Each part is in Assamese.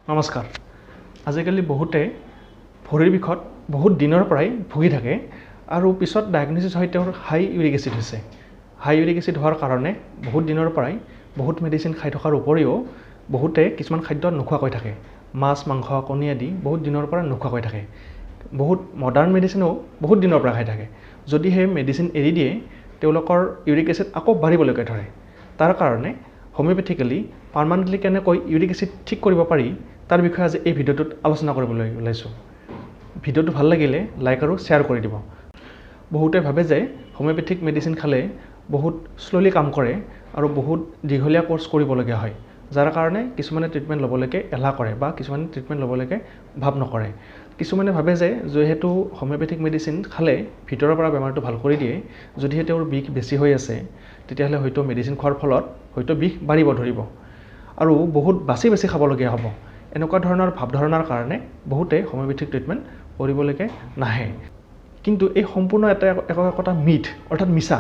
নমস্কাৰ। আজিকালি বহুতে ভৰিৰ বিষত বহুত দিনৰ পৰাই ভুগি থাকে আৰু পিছত ডায়েগন'চিছ হয় তেওঁৰ হাই ইউৰিক এচিড হৈছে। হাই ইউৰিক এচিড হোৱাৰ কাৰণে বহুত দিনৰ পৰাই বহুত মেডিচিন খাই থকাৰ উপৰিও বহুতে কিছুমান খাদ্য নোখোৱাকৈ থাকে, মাছ মাংস কণী আদি বহুত দিনৰ পৰা নোখোৱাকৈ থাকে, বহুত মডাৰ্ণ মেডিচিনো বহুত দিনৰ পৰা খাই থাকে। যদি সেই মেডিচিন এৰি দিয়ে তেওঁলোকৰ ইউৰিক এচিড আকৌ বাঢ়িবলৈকে ধৰে। তাৰ কাৰণে হোমিঅ'পেথিকেলি পাৰ্মানেণ্টলি কেনেকৈ ইউৰিক এচিড ঠিক কৰিব পাৰি তাৰ বিষয়ে আজি এই ভিডিঅ'টোত আলোচনা কৰিবলৈ ওলাইছোঁ। ভিডিঅ'টো ভাল লাগিলে লাইক আৰু শ্বেয়াৰ কৰি দিব। বহুতে ভাবে যে হোমিঅ'পেথিক মেডিচিন খালে বহুত শ্ল'লি কাম কৰে আৰু বহুত দীঘলীয়া কোৰ্চ কৰিবলগীয়া হয়, যাৰ কাৰণে কিছুমানে ট্ৰিটমেণ্ট ল'বলৈকে এলাহ কৰে বা কিছুমানে ট্ৰিটমেণ্ট ল'বলৈকে ভাৱ নকৰে। কিছুমানে ভাবে যে যিহেতু হোমিঅ'পেথিক মেডিচিন খালে ভিতৰৰ পৰা বেমাৰটো ভাল কৰি দিয়ে, যদিহে তেওঁৰ বিষ বেছি হৈ আছে তেতিয়াহ'লে হয়তো মেডিচিন খোৱাৰ ফলত হয়তো বিষ বাঢ়িব ধৰিব আৰু বহুত বাচি বাচি খাবলগীয়া হ'ব। এনেকুৱা ধৰণৰ ভাৱধাৰণাৰ কাৰণে বহুতে হোমিঅ'পেথিক ট্ৰিটমেণ্ট কৰিবলৈকে নাহে। কিন্তু এই সম্পূৰ্ণ এটা একোটা মিথ, অৰ্থাৎ মিছা।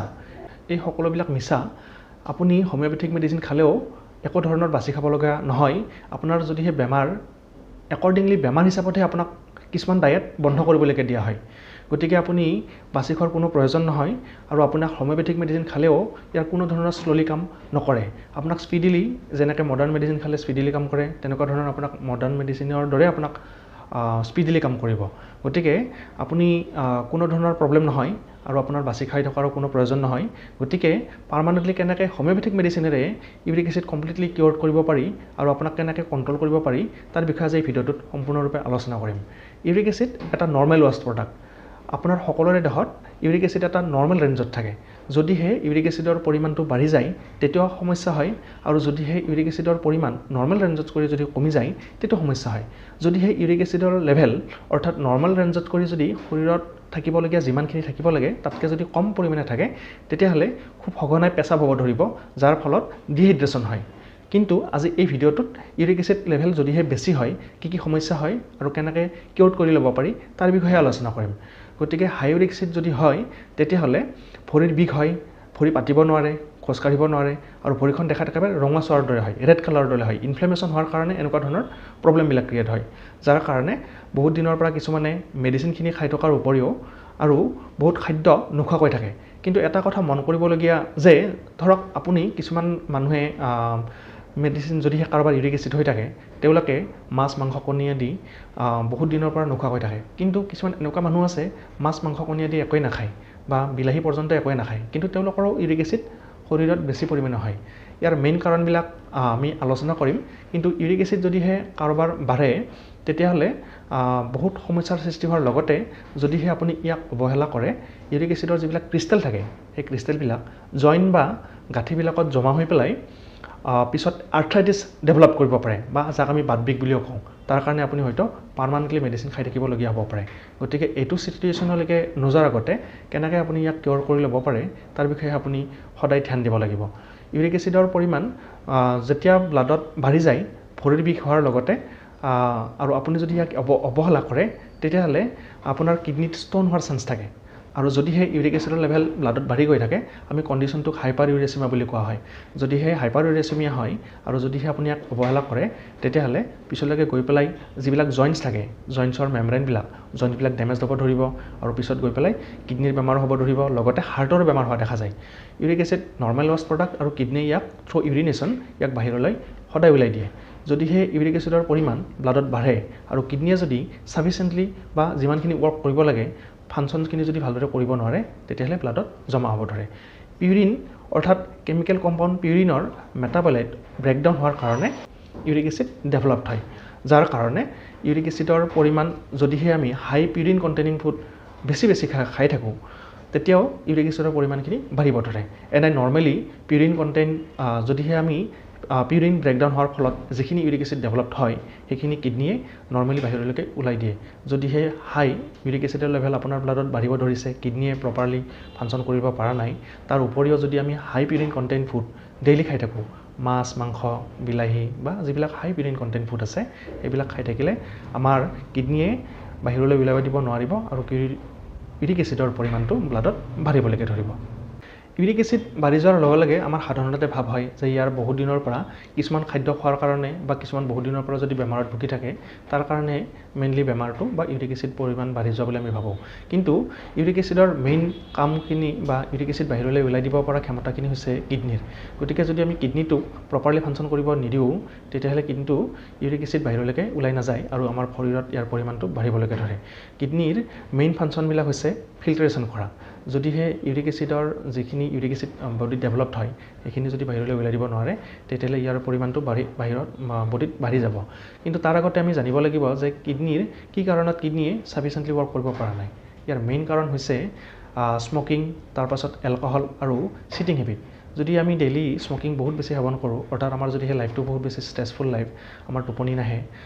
এই সকলোবিলাক মিছা। আপুনি হোমিঅ'পেথিক মেডিচিন খালেও একো ধৰণৰ বাচি খাব লগা নহয়। আপোনাৰ যদি সেই বেমাৰ একৰ্ডিংলি বেমাৰ হিচাপতহে আপোনাক কিছুমান ডায়েট বন্ধ কৰিবলৈকে দিয়া হয়, গতিকে আপুনি বাচি খোৱাৰ কোনো প্ৰয়োজন নহয়। আৰু আপোনাক হোমিঅ'পেথিক মেডিচিন খালেও ইয়াৰ কোনো ধৰণৰ শ্ল'লি কাম নকৰে। আপোনাক স্পীডিলি, যেনেকৈ মডাৰ্ণ মেডিচিন খালে স্পীডিলি কাম কৰে, তেনেকুৱা ধৰণৰ আপোনাক মডাৰ্ণ মেডিচিনৰ দৰে আপোনাক স্পীডিলি কাম কৰিব। গতিকে আপুনি কোনো ধৰণৰ প্ৰব্লেম নহয় আৰু আপোনাৰ বাচি খাই থকাৰো কোনো প্ৰয়োজন নহয়। গতিকে পাৰ্মানেণ্টলি কেনেকৈ হোমিঅ'পেথিক মেডিচিনেৰে ইউৰিক এচিড কমপ্লিটলি কিয়ৰ কৰিব পাৰি আৰু আপোনাক কেনেকৈ কণ্ট্ৰল কৰিব পাৰি তাৰ বিষয়ে আজি এই ভিডিঅ'টোত সম্পূৰ্ণৰূপে আলোচনা কৰিম। ইউৰিক এচিড এটা নৰ্মেল ৱাষ্ট প্ৰডাক্ট। আপোনাৰ সকলোৰে দেহত ইউৰিক এচিড এটা নৰ্মেল ৰেঞ্জত থাকে। যদিহে ইউৰিক এচিডৰ পৰিমাণটো বাঢ়ি যায় তেতিয়াও সমস্যা হয়, আৰু যদিহে ইউৰিক এচিডৰ পৰিমাণ নৰ্মেল ৰেঞ্জত কৰি যদি কমি যায় তেতিয়াও সমস্যা হয়। যদিহে ইউৰিক এচিডৰ লেভেল অৰ্থাৎ নৰ্মেল ৰেঞ্জত কৰি যদি শৰীৰত থাকিবলগীয়া যিমানখিনি থাকিব লাগে তাতকৈ যদি কম পৰিমাণে থাকে তেতিয়াহ'লে খুব সঘনাই পেচাব হ'ব ধৰিব, যাৰ ফলত ডিহাইড্ৰেশ্যন হয়। কিন্তু আজি এই ভিডিঅ'টোত ইউৰিক এচিড লেভেল যদিহে বেছি হয় কি কি সমস্যা হয় আৰু কেনেকৈ কিয়ৰ কৰি ল'ব পাৰি তাৰ বিষয়ে আলোচনা কৰিম। গতিকে হাই ইউৰিক এচিড যদি হয় তেতিয়াহ'লে ভৰিৰ বিষ হয়, ভৰি পাতিব নোৱাৰে, খোজকাঢ়িব নোৱাৰে আৰু ভৰিখন দেখাত একেবাৰে ৰঙা চোৱাৰ দৰে হয়, ৰেড কালাৰৰ দৰে হয়। ইনফ্লেমেশ্যন হোৱাৰ কাৰণে এনেকুৱা ধৰণৰ প্ৰব্লেমবিলাক ক্ৰিয়েট হয়, যাৰ কাৰণে বহুত দিনৰ পৰা কিছুমানে মেডিচিনখিনি খাই থকাৰ উপৰিও আৰু বহুত খাদ্য নোখোৱাকৈ থাকে। কিন্তু এটা কথা মন কৰিবলগীয়া যে ধৰক আপুনি কিছুমান মানুহে মেডিচিন যদিহে কাৰোবাৰ ইউৰিক এচিড হৈ থাকে তেওঁলোকে মাছ মাংস কণী আদি বহুত দিনৰ পৰা নোখোৱাকৈ থাকে। কিন্তু কিছুমান এনেকুৱা মানুহ আছে মাছ মাংস কণী আদি একোৱেই নাখায় বা বিলাহী পৰ্যন্ত একোৱেই নাখায়, কিন্তু তেওঁলোকৰো ইউৰিক এচিড শৰীৰত বেছি পৰিমাণে হয়। ইয়াৰ মেইন কাৰণবিলাক আমি আলোচনা কৰিম। কিন্তু ইউৰিক এচিড যদিহে কাৰোবাৰ বাঢ়ে তেতিয়াহ'লে বহুত সমস্যাৰ সৃষ্টি হোৱাৰ লগতে যদিহে আপুনি ইয়াক অৱহেলা কৰে, ইউৰিক এচিডৰ যিবিলাক ক্ৰিষ্টেল থাকে সেই ক্ৰিষ্টেলবিলাক জইন বা গাঁঠিবিলাকত জমা হৈ পেলাই পিছত আৰ্থ্ৰাইটিছ ডেভেলপ কৰিব পাৰে বা যাক আমি বাতবিষ বুলিও কওঁ। তাৰ কাৰণে আপুনি হয়তো পাৰ্মানেণ্টলি মেডিচিন খাই থাকিবলগীয়া হ'ব পাৰে। গতিকে এইটো চিটুৱেশ্যনলৈকে নোযোৱাৰ আগতে কেনেকৈ আপুনি ইয়াক কিয়ৰ কৰি ল'ব পাৰে তাৰ বিষয়ে আপুনি সদায় ধ্যান দিব লাগিব। ইউৰিক এচিডৰ পৰিমাণ যেতিয়া ব্লাডত বাঢ়ি যায় ভৰিৰ বিষ হোৱাৰ লগতে আৰু আপুনি যদি ইয়াক অৱহেলা কৰে তেতিয়াহ'লে আপোনাৰ কিডনীত ষ্ট'ন হোৱাৰ চান্স থাকে। আৰু যদিহে ইউৰিক এচিডৰ লেভেল ব্লাডত বাঢ়ি গৈ থাকে আমি কণ্ডিশ্যনটোক হাইপাৰ ইউৰেচিমিয়া বুলি কোৱা হয়। যদিহে হাইপাৰ ইউৰেচিমিয়া হয় আৰু যদিহে আপুনি ইয়াক অৱহেলা কৰে তেতিয়াহ'লে পিছলৈকে গৈ পেলাই যিবিলাক জইণ্টছ থাকে, জইণ্টছৰ মেমব্ৰেইনবিলাক, জইণ্টবিলাক ডেমেজ হ'ব ধৰিব আৰু পিছত গৈ পেলাই কিডনীৰ বেমাৰ হ'ব ধৰিব, লগতে হাৰ্টৰ বেমাৰ হোৱা দেখা যায়। Uric acid normal waste product আৰু কিডনীয়ে ইয়াক থ্ৰু ইউৰিনেশ্যন ইয়াক বাহিৰলৈ সদায় ওলাই দিয়ে। যদিহে ইউৰিক এচিডৰ পৰিমাণ ব্লাডত বাঢ়ে আৰু কিডনীয়ে যদি ছাফিচিয়েণ্টলি বা যিমানখিনি ৱৰ্ক কৰিব লাগে ফাংচনখিনি যদি ভালদৰে কৰিব নোৱাৰে তেতিয়াহ'লে ব্লাডত জমা হ'ব ধৰে। পিউৰিন অৰ্থাৎ কেমিকেল কম্পাউণ্ড পিউৰিনৰ মেটাবলাইট ব্ৰেকডাউন হোৱাৰ কাৰণে ইউৰিক এচিড ডেভেলপড হয়, যাৰ কাৰণে ইউৰিক এচিডৰ পৰিমাণ যদিহে আমি হাই পিউৰিন কণ্টেইনিং ফুড বেছি বেছি খাই থাকোঁ তেতিয়াও ইউৰিক এচিডৰ পৰিমাণখিনি বাঢ়িব ধৰে। এনে নৰ্মেলি পিউৰিন কণ্টেইন যদিহে আমি পিউৰিন ব্ৰেকডাউন হোৱাৰ ফলত যিখিনি ইউৰিক এচিড ডেভেলপড হয় সেইখিনি কিডনীয়ে নৰ্মেলি বাহিৰলৈকে ওলাই দিয়ে। যদিহে হাই ইউৰিক এচিডৰ লেভেল আপোনাৰ ব্লাডত বাঢ়িব ধৰিছে, কিডনীয়ে প্ৰপাৰলি ফাংচন কৰিব পৰা নাই, তাৰ উপৰিও যদি আমি high purine content food daily খাই থাকোঁ, মাছ মাংস বিলাহী বা যিবিলাক হাই পিউৰিন কণ্টেইন ফুড আছে সেইবিলাক খাই থাকিলে আমাৰ কিডনীয়ে বাহিৰলৈ ওলাব দিব নোৱাৰিব আৰু ইউৰিক এচিডৰ পৰিমাণটো ব্লাডত বাঢ়িবলৈকে ধৰিব। ইউৰিক এচিড বাঢ়ি যোৱাৰ লগে লগে আমাৰ সাধাৰণতে ভাৱ হয় যে ইয়াৰ বহুত দিনৰ পৰা কিছুমান খাদ্য খোৱাৰ কাৰণে বা কিছুমান বহুত দিনৰ পৰা যদি বেমাৰত ভুগি থাকে তাৰ কাৰণে মেইনলি বেমাৰটো বা ইউৰিক এচিড পৰিমাণ বাঢ়ি যোৱা বুলি আমি ভাবোঁ। কিন্তু ইউৰিক এচিডৰ মেইন কামখিনি বা ইউৰিক এচিড বাহিৰলৈ ওলাই দিব পৰা ক্ষমতাখিনি হৈছে কিডনীৰ। গতিকে যদি আমি কিডনীটোক প্ৰপাৰলি ফাংচন কৰিব নিদিওঁ তেতিয়াহ'লে কিন্তু ইউৰিক এচিড বাহিৰলৈকে ওলাই নাযায় আৰু আমাৰ শৰীৰত ইয়াৰ পৰিমাণটো বাঢ়িবলৈকে ধৰে। কিডনীৰ মেইন ফাংচনবিলাক হৈছে ফিল্টাৰেশ্যন কৰা। যদিহে ইউৰিক এচিডৰ যিখিনি ইউৰিক এচিড বডিত ডেভেলপড হয় সেইখিনি যদি বাহিৰলৈ ওলাই দিব নোৱাৰে তেতিয়াহ'লে ইয়াৰ পৰিমাণটো বাঢ়ি বাহিৰত বডিত বাঢ়ি যাব। কিন্তু তাৰ আগতে আমি জানিব লাগিব যে কিডনীৰ কি কাৰণত কিডনীয়ে ছাফিচিয়েণ্টলি ৱৰ্ক কৰিব পৰা নাই। ইয়াৰ মেইন কাৰণ হৈছে স্মকিং, তাৰপাছত এলকহল আৰু চিটিং হেবিট। যদি আমি ডেইলি স্মকিং বহুত বেছি সেৱন কৰোঁ, অৰ্থাৎ আমাৰ যদি সেই লাইফটো বহুত বেছি ষ্ট্ৰেছফুল লাইফ, আমাৰ টোপনি নাহে,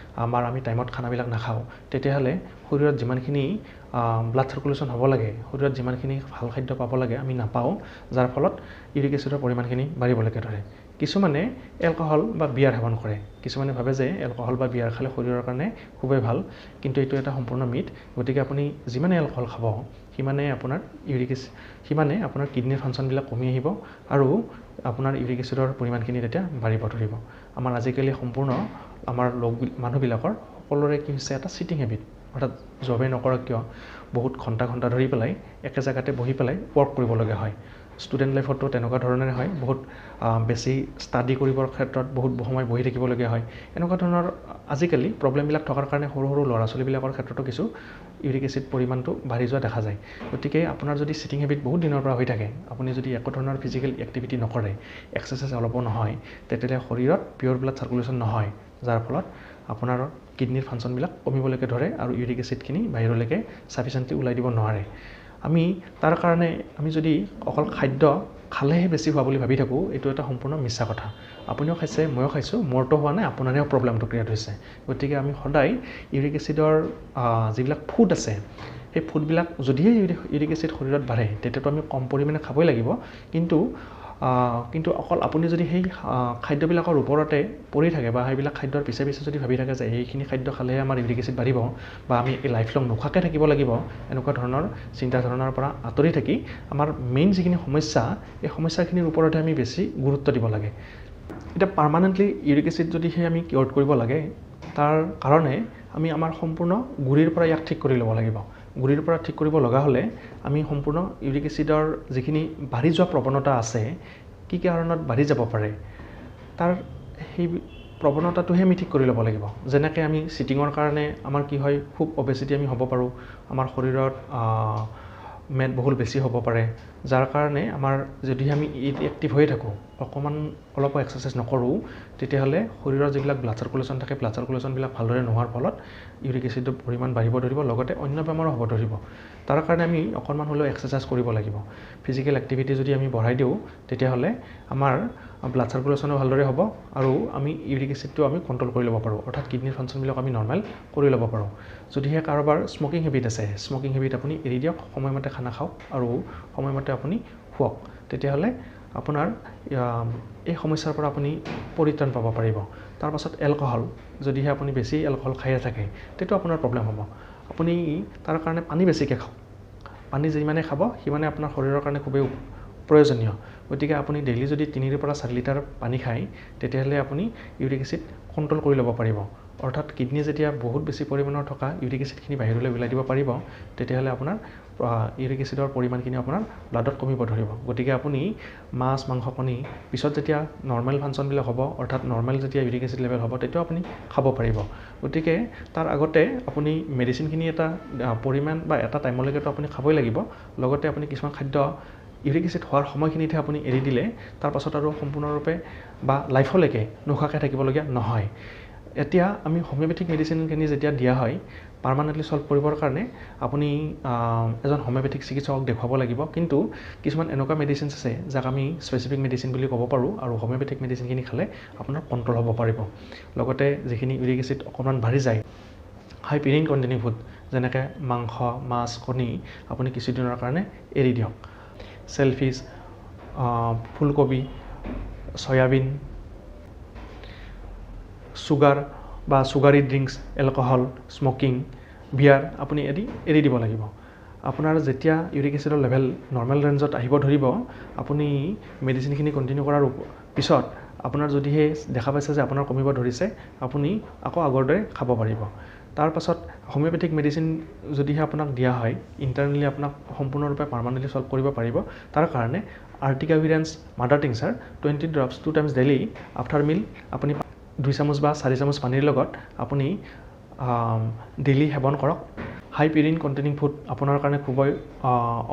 আমাৰ আমি টাইমত খানাবিলাক নাখাওঁ, তেতিয়াহ'লে শৰীৰত যিমানখিনি ব্লাড চাৰ্কুলেশ্যন হ'ব লাগে, শৰীৰত যিমানখিনি ভাল খাদ্য পাব লাগে আমি নাপাওঁ, যাৰ ফলত ইউৰিক এচিডৰ পৰিমাণখিনি বাঢ়িবলৈকে ধৰে। কিছুমানে এলকহল বা বিয়াৰ সেৱন কৰে, কিছুমানে ভাবে যে এলকহল বা বিয়াৰ খালে শৰীৰৰ কাৰণে খুবেই ভাল, কিন্তু এইটো এটা সম্পূৰ্ণ মিথ। গতিকে আপুনি যিমানে এলকহল খাব সিমানে আপোনাৰ ইউৰিক এচিড, সিমানে আপোনাৰ কিডনীৰ ফাংচনবিলাক কমি আহিব আৰু আপোনাৰ ইউৰিক এচিডৰ পৰিমাণখিনি তেতিয়া বাঢ়িব ধৰিব। আমাৰ আজিকালি সম্পূৰ্ণ আমাৰ লোক মানুহবিলাকৰ সকলোৰে কি হৈছে এটা চিটিং হেবিট, অৰ্থাৎ জবেই নকৰক কিয় বহুত ঘণ্টা ঘণ্টা ধৰি পেলাই একে জেগাতে বহি পেলাই ৱৰ্ক কৰিবলগীয়া হয়। ষ্টুডেণ্ট লাইফতো তেনেকুৱা ধৰণেৰে হয়, বহুত বেছি ষ্টাডি কৰিবৰ ক্ষেত্ৰত বহুত সময় বহি থাকিবলগীয়া হয়। এনেকুৱা ধৰণৰ আজিকালি প্ৰব্লেমবিলাক থকাৰ কাৰণে সৰু সৰু ল'ৰা ছোৱালীবিলাকৰ ক্ষেত্ৰতো কিছু ইউৰিক এচিড পৰিমাণটো বাঢ়ি যোৱা দেখা যায়। গতিকে আপোনাৰ যদি চিটিং হেবিট বহুত দিনৰ পৰা হৈ থাকে, আপুনি যদি একো ধৰণৰ ফিজিকেল এক্টিভিটি নকৰে, এক্সাৰচাইজ অলপো নহয়, তেতিয়াহ'লে শৰীৰত পিয়'ৰ ব্লাড চাৰ্কুলেশ্যন নহয়, যাৰ ফলত আপোনাৰ কিডনীৰ ফাংচনবিলাক কমিবলৈকে ধৰে আৰু ইউৰিক এচিডখিনি বাহিৰলৈকে ছাফিচিয়েণ্টলি ওলাই দিব নোৱাৰে। আমি তাৰ কাৰণে আমি যদি অকল খাদ্য খালেহে বেছি হোৱা বুলি ভাবি থাকোঁ, এইটো এটা সম্পূৰ্ণ মিছা কথা। আপুনিও খাইছে, ময়ো খাইছোঁ, মোৰতো হোৱা নাই, আপোনাৰেও প্ৰব্লেমটো ক্ৰিয়েট হৈছে। গতিকে আমি সদায় ইউৰিক এচিডৰ যিবিলাক ফুড আছে সেই ফুডবিলাক যদিহে ইউৰিক এচিড শৰীৰত বাঢ়ে তেতিয়াতো আমি কম পৰিমাণে খাবই লাগিব, কিন্তু কিন্তু অকল আপুনি যদি সেই খাদ্যবিলাকৰ ওপৰতে পৰি থাকে বা সেইবিলাক খাদ্যৰ পিছে পিছে যদি ভাবি থাকে যে এইখিনি খাদ্য খালেহে আমাৰ ইউৰিক এচিড বাঢ়িব বা আমি এই লাইফ লং নোখোৱাকৈ থাকিব লাগিব, এনেকুৱা ধৰণৰ চিন্তাধাৰণাৰ পৰা আঁতৰি থাকি আমাৰ মেইন যিখিনি সমস্যা এই সমস্যাখিনিৰ ওপৰতহে আমি বেছি গুৰুত্ব দিব লাগে। এতিয়া পাৰ্মানেণ্টলি ইউৰিক এচিড যদিহে আমি কিয়ৰ্ড কৰিব লাগে তাৰ কাৰণে আমি আমাৰ সম্পূৰ্ণ গুৰিৰ পৰা ইয়াক ঠিক কৰি ল'ব লাগিব। গুৰিৰ পৰা ঠিক কৰিব লগা হ'লে আমি সম্পূৰ্ণ ইউৰিক এচিডৰ যিখিনি বাঢ়ি যোৱা প্ৰৱণতা আছে, কি কাৰণত বাঢ়ি যাব পাৰে তাৰ সেই প্ৰৱণতাটোহে আমি ঠিক কৰি ল'ব লাগিব। যেনেকৈ আমি চিটিঙৰ কাৰণে আমাৰ কি হয়, খুব অবেচিটি আমি হ'ব পাৰোঁ, আমাৰ শৰীৰত মেদবহুল বেছি হ'ব পাৰে, যাৰ কাৰণে আমাৰ যদিহে আমি এক্টিভ হৈয়ে থাকোঁ, অকণমান অলপো এক্সাৰচাইজ নকৰোঁ, তেতিয়াহ'লে শৰীৰৰ যিবিলাক ব্লাড চাৰ্কুলেশ্যন থাকে ব্লাড চাৰ্কুলেশ্যনবিলাক ভালদৰে নোহোৱাৰ ফলত ইউৰিক এচিডৰ পৰিমাণ বাঢ়িব ধৰিব, লগতে অন্য বেমাৰো হ'ব ধৰিব। তাৰ কাৰণে আমি অকণমান হ'লেও এক্সাৰচাইজ কৰিব লাগিব। ফিজিকেল এক্টিভিটি যদি আমি বঢ়াই দিওঁ তেতিয়াহ'লে আমাৰ ব্লাড চাৰ্কুলেশ্যনো ভালদৰে হ'ব আৰু আমি ইউৰিক এচিডটো আমি কণ্ট্ৰল কৰি ল'ব পাৰোঁ, অৰ্থাৎ কিডনীৰ ফাংচনবিলাক আমি নৰ্মেল কৰি ল'ব পাৰোঁ। যদিহে কাৰোবাৰ স্মকিং হেবিট আছে, স্মকিং হেবিট আপুনি এৰি দিয়ক, সময়মতে খানা খাওক আৰু সময়মতে আপুনি শুৱক, তেতিয়াহ'লে আপোনাৰ এই সমস্যাৰ পৰা আপুনি পৰিত্ৰাণ পাব পাৰিব। তাৰপাছত এলকহল, যদিহে আপুনি বেছি এলকহল খায়ে থাকে তেতিয়া আপোনাৰ প্ৰব্লেম হ'ব। আপুনি তাৰ কাৰণে পানী বেছিকৈ খাওক, পানী যিমানে খাব সিমানে আপোনাৰ শৰীৰৰ কাৰণে খুবেই প্ৰয়োজনীয়। গতিকে আপুনি ডেইলি যদি 3 পৰা 4 লিটাৰ পানী খায় তেতিয়াহ'লে আপুনি ইউৰিক এচিড কণ্ট্ৰল কৰি ল'ব পাৰিব। অৰ্থাৎ কিডনী যেতিয়া বহুত বেছি পৰিমাণৰ থকা ইউৰিক এচিডখিনি বাহিৰলৈ ওলাই দিব পাৰিব তেতিয়াহ'লে আপোনাৰ ইউৰিক এচিডৰ পৰিমাণখিনি আপোনাৰ ব্লাডত কমিব ধৰিব। গতিকে আপুনি মাছ, মাংস, কণী পিছত যেতিয়া নৰ্মেল ফাংচনবিলাক হ'ব, অৰ্থাৎ নৰ্মেল যেতিয়া ইউৰিক এচিড লেভেল হ'ব তেতিয়াও আপুনি খাব পাৰিব। গতিকে তাৰ আগতে আপুনি মেডিচিনখিনি এটা পৰিমাণ বা এটা টাইমলৈকেতো আপুনি খাবই লাগিব, লগতে আপুনি কিছুমান খাদ্য ইউৰিক এচিড হোৱাৰ সময়খিনিতহে আপুনি এৰি দিলে তাৰপাছত আৰু সম্পূৰ্ণৰূপে বা লাইফলৈকে নোখোৱাকৈ থাকিবলগীয়া নহয়। এতিয়া আমি হোমিঅ'পেথিক মেডিচিনখিনি যেতিয়া দিয়া হয় পাৰ্মানেণ্টলি ছল্ভ কৰিবৰ কাৰণে আপুনি এজন হোমিঅ'পেথিক চিকিৎসকক দেখুৱাব লাগিব। কিন্তু কিছুমান এনেকুৱা মেডিচিনছ আছে যাক আমি স্পেচিফিক মেডিচিন বুলি ক'ব পাৰোঁ আৰু হোমিঅ'পেথিক মেডিচিনখিনি খালে আপোনাৰ কণ্ট্ৰল হ'ব পাৰিব। লগতে যিখিনি ইউৰিক এচিড অকণমান বাঢ়ি যায়, হাই পিৰিন কণ্টেইনিং ফুড যেনেকৈ মাংস, মাছ, কণী আপুনি কিছুদিনৰ কাৰণে এৰি দিয়ক। চেলফিছ, ফুলকবি, চয়াবিন, চুগাৰ বা sugary drinks, alcohol, smoking, beer আপুনি এৰি দিব লাগিব। আপোনাৰ যেতিয়া ইউৰিক এচিডৰ লেভেল নৰ্মেল ৰেঞ্জত আহিব ধৰিব, আপুনি মেডিচিনখিনি কণ্টিনিউ কৰাৰ পিছত আপোনাৰ যদিহে দেখা পাইছে যে আপোনাৰ কমিব ধৰিছে, আপুনি আকৌ আগৰ দৰে খাব পাৰিব। তাৰপাছত হোমিঅ'পেথিক মেডিচিন যদিহে আপোনাক দিয়া হয়, ইণ্টাৰনেলি আপোনাক সম্পূৰ্ণৰূপে পাৰ্মানেণ্টলি ছল্ভ কৰিব পাৰিব। তাৰ কাৰণে Urtica virens mother tincture 20 drops 2 times daily after meal, আপুনি 2 চামুচ বা 4 চামুচ পানীৰ লগত আপুনি ডেইলি সেৱন কৰক। হাই পিউৰিন কণ্টেইনিং ফুড আপোনাৰ কাৰণে খুবেই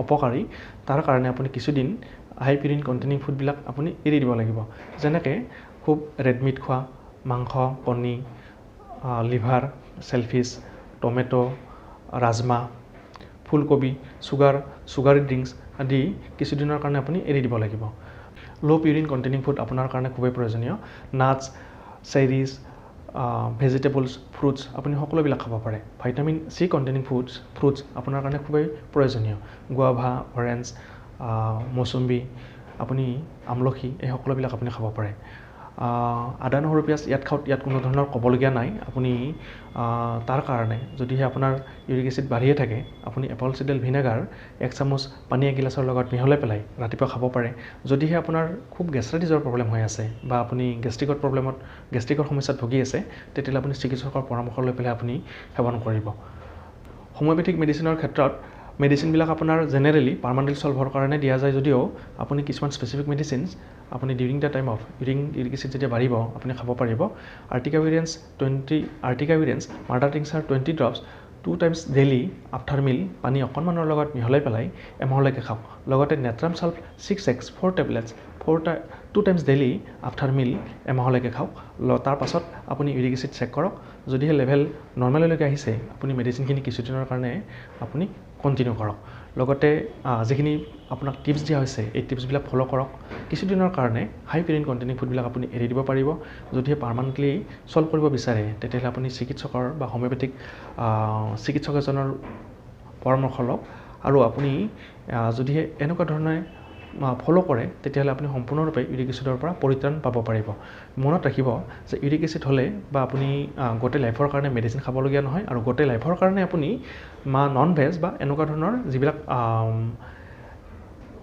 অপকাৰী। তাৰ কাৰণে আপুনি কিছুদিন হাই পিউৰিন কণ্টেইনিং ফুডবিলাক আপুনি এৰি দিব লাগিব, যেনেকৈ খুব ৰেড মিট খোৱা, মাংস, কণী, লিভাৰ, চেলফিছ, টমেট', ৰাজমাহ, ফুলকবি, চুগাৰী ড্ৰিংকছ আদি কিছুদিনৰ কাৰণে আপুনি এৰি দিব লাগিব। ল' পিউৰিন কণ্টেইনিং ফুড আপোনাৰ কাৰণে খুবেই প্ৰয়োজনীয়। নাটছ, চেৰিজ, ভেজিটেবলছ, ফ্ৰুটছ আপুনি সকলোবিলাক খাব পাৰে। Vitamin C containing fruits আপোনাৰ কাৰণে খুবেই প্ৰয়োজনীয়। গুৱাভা, অৰেঞ্জ, মৌচুম্বী, আপুনি আমলখি, এই সকলোবিলাক আপুনি খাব পাৰে। আদা, নহৰু, পিঁয়াজ ইয়াত খাওক, ইয়াত কোনো ধৰণৰ ক'বলগীয়া নাই। আপুনি তাৰ কাৰণে যদিহে আপোনাৰ ইউৰিক এচিড বাঢ়িয়ে থাকে, আপুনি এপল চিডেল ভিনেগাৰ 1 চামুচ পানী এগিলাচৰ লগত মিহলাই পেলাই ৰাতিপুৱা খাব পাৰে। যদিহে আপোনাৰ খুব গেষ্ট্ৰাইটিছৰ প্ৰব্লেম হৈ আছে বা আপুনি গেষ্ট্ৰিকৰ সমস্যাত ভুগি আছে, তেতিয়াহ'লে আপুনি চিকিৎসকৰ পৰামৰ্শ লৈ পেলাই আপুনি সেৱন কৰিব। হোমিঅ'পেথিক মেডিচিনৰ ক্ষেত্ৰত মেডিচিনবিলাক আপোনাৰ জেনেৰেলি পাৰ্মানেণ্টলি ছল্ভ হোৱাৰ কাৰণে দিয়া যায় যদিও আপুনি কিছুমান স্পেচিফিক মেডিচিনছ আপুনি during the time of uric acid যেতিয়া বাঢ়িব আপুনি খাব পাৰিব। Urtica virens mother tincture 20 drops 2 times daily after meal পানী অকণমানৰ লগত মিহলাই পেলাই এমাহলৈকে খাওক। লগতে Natrum sulph 6x 4 tablets 2 times daily after meal এমাহলৈকে খাওক। তাৰপাছত আপুনি ইউৰিক এচিড চেক কৰক, যদিহে লেভেল নৰ্মেললৈকে আহিছে আপুনি মেডিচিনখিনি কিছুদিনৰ কাৰণে আপুনি কণ্টিনিউ কৰক। লগতে যিখিনি আপোনাক টিপছ দিয়া হৈছে এই টিপছবিলাক ফ'ল' কৰক। কিছুদিনৰ কাৰণে হাই পিউৰিন কণ্টেইনিং ফুডবিলাক আপুনি এৰি দিব পাৰিব। যদিহে পাৰ্মানেণ্টলি ছল্ভ কৰিব বিচাৰে তেতিয়াহ'লে আপুনি চিকিৎসকৰ বা হোমিঅ'পেথিক চিকিৎসক এজনৰ পৰামৰ্শ লওক। আৰু আপুনি যদিহে এনেকুৱা ধৰণে ফ'ল' কৰে তেতিয়াহ'লে আপুনি সম্পূৰ্ণৰূপে ইউৰিক এচিডৰ পৰা পৰিত্ৰাণ পাব পাৰিব। মনত ৰাখিব যে ইউৰিক এচিড হ'লে বা আপুনি গোটেই লাইফৰ কাৰণে মেডিচিন খাবলগীয়া নহয় আৰু গোটেই লাইফৰ কাৰণে আপুনি নন ভেজ বা এনেকুৱা ধৰণৰ যিবিলাক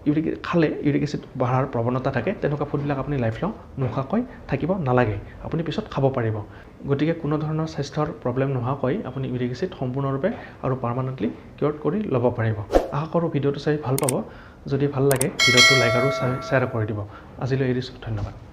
ইউৰিক খালে ইউৰিক এচিড বঢ়াৰ প্ৰৱণতা থাকে তেনেকুৱা ফুডবিলাক আপুনি লাইফ লং নোখোৱাকৈ থাকিব নালাগে, আপুনি পিছত খাব পাৰিব। গতিকে কোনো ধৰণৰ স্বাস্থ্যৰ প্ৰব্লেম নোহোৱাকৈ আপুনি ইউৰিক এচিড সম্পূৰ্ণৰূপে আৰু পাৰ্মানেণ্টলি কিয়ৰ কৰি ল'ব পাৰিব। আশা কৰোঁ ভিডিঅ'টো চাই ভাল পাব। যদি ভাল লাগে ভিডিঅ'টো লাইক আৰু শ্বেয়াৰ কৰি দিব। আজিলৈ এৰিছোঁ, ধন্যবাদ।